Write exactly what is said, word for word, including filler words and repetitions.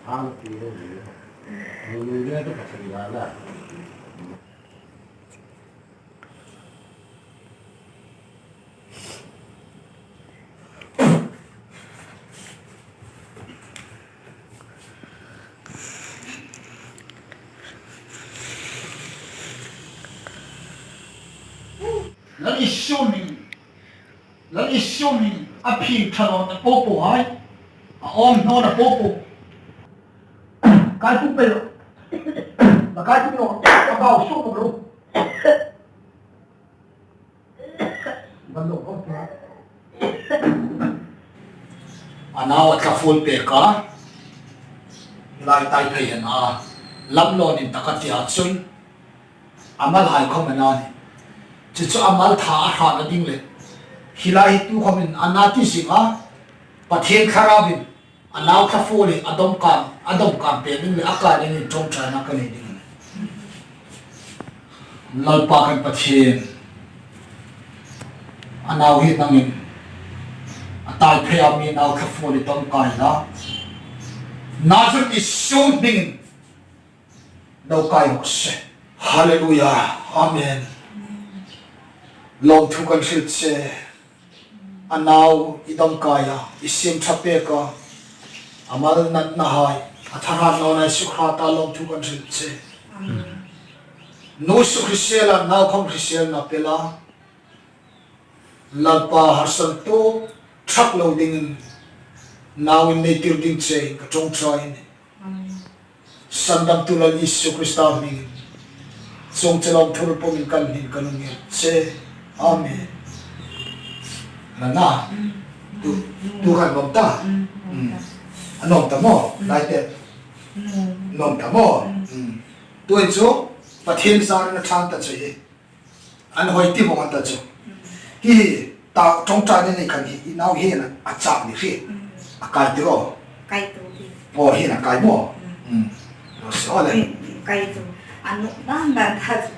An ti ni. Ni ni ni ka thei la la. Lal Isu hming, Lal Isu hming, a phing ṭha nawna popo hai, a awm nawna popo. Kai tum pei lo. Ba kai tum lo. Ka bau su lo. A nau a tla fuol pek a, lai tai phei hen a, lam lo nin taka tia chun, a mal hai khom a na ni. Chu chu a mal tha a hrana ding le. Hi lai hi tu khomin a na ti zing a, Pathien Thlarauin a nau tla fuol hi a dom kang, a dom kang pek ding le a kai dingin ṭawngṭaina ka nei ding a nih. Lalpa kan Pathien, a nau hi nangin a tai phei a mi nau tla fuol hi dom kai la. Nazareth Isu hmingin lo kai rawh se. Hallelujah. Amen. Lawmthu kan hril che. A nau i dom kai a, i siem ṭha pek a, a mal natna hai, a tharan nawna hai sukha ta lawmthu kan hril che. Amen. Nu su hrisel a, nau khom hriselna pe la. Lalpa harsan tu thak lo dingin, nauin nei tir ding che ka ṭawngṭai a nih. Amen. Sandamtu Lal Isu Krista hmingin chuong che lawmthu ropui kan hnin kan um ngei che. Amen. Nana. Tu, tu kan lawm ta. Mm. A lawm ta maw? Lai te. Lawm ta maw? Mm. Tu chu Pathien zar na thang ta che. An hoi ti vong an ta chu. Hi ta ṭawngṭai ni khan hi, i nau hi na a chak ni hi. Mm. A kai ti ro. Kai tu hi. Aw, hi na kai maw. Mm. Mm. Lo se ole. Kai tu. Anu dan dan ta chu.